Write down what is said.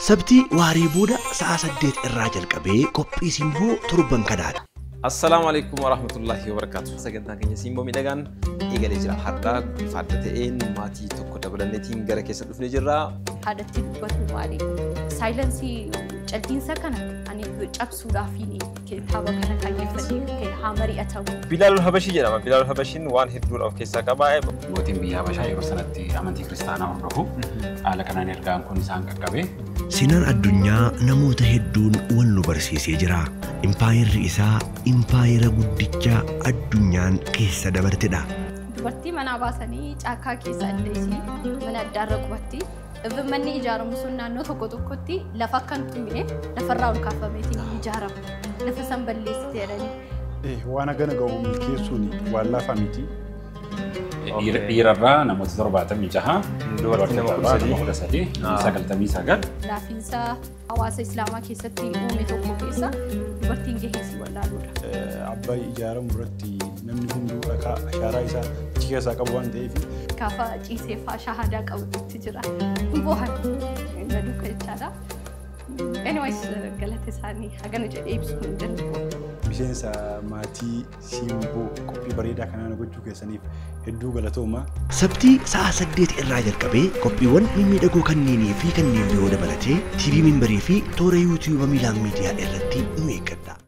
Sabtii waaree booda sa'a 8 irraa jalqabee qophii Simboo torban kanaadha. Assalaamu alaikum warahmatullahi wabarakatuh. Sagantaan keenya Simboo miidhagaan eegalee jira. Har'a bifa adda ta'een maatii tokko dabalanneetiin gara keessa dhufnee jirra. Haadhatti dubbatu maali? Silence calliinsa kana ani cabsuudhaaf kitaaba kana kaayyeffadhee haa mari'atamu. Bilaalul Habashii jedhama. Bilaalul Habashiin waan hedduudha of keessaa qaba. Mootiin biyya Habashaa yeroo sanatti amantii kiristaanaa hordofu. Haala kanaan ergaan kun isaan qaqqabe. Seenaan addunyaa namoota hedduun wal nu barsiisee jira. Impaayerri isaa impaayera guddicha addunyaan keessa dabartedha. Dubartii manaa baasanii caakkaa keessa adda isii mana addaarra qubatti. Manni ijaaramu sun naannoo tokko tokkotti lafa akka hin tumine lafarraa ol kaafameetiin ijaarama. Lafa san balleessite jedhanii. Waan hagana ga'u milkeessuun waan laafaa miti. Dhiirarraa namoota 76, Dubartii nama 13, 99. Laafiinsa hawaasa Islaamaa keessatti uume tokko keessa dubartiin gahee isii wallaaluudha. Abbaay ijaaramu irratti namni hunduu dhakaa ashaaraa isaa achi keessaa qabu waan ta'eef. Gaafa ciisee fa'aa shahadaa qabutti jira. Boohan na duuka jechaadha. Anyways, galata isaanii hagana jedhee ibsuu hin danda'u. Miseensa maatii Simboo qophii bareedaa kanaan gochuu keessaniif hedduu galatooma. Sabtii sa'a 8 irraa jalqabee qophiiwwan mimmiidhagoo kanneenii fi kanneen biroo dabalatee TV Mimbarii fi toora YouTube Miilaan Miidiyaa irratti nu eeggadha.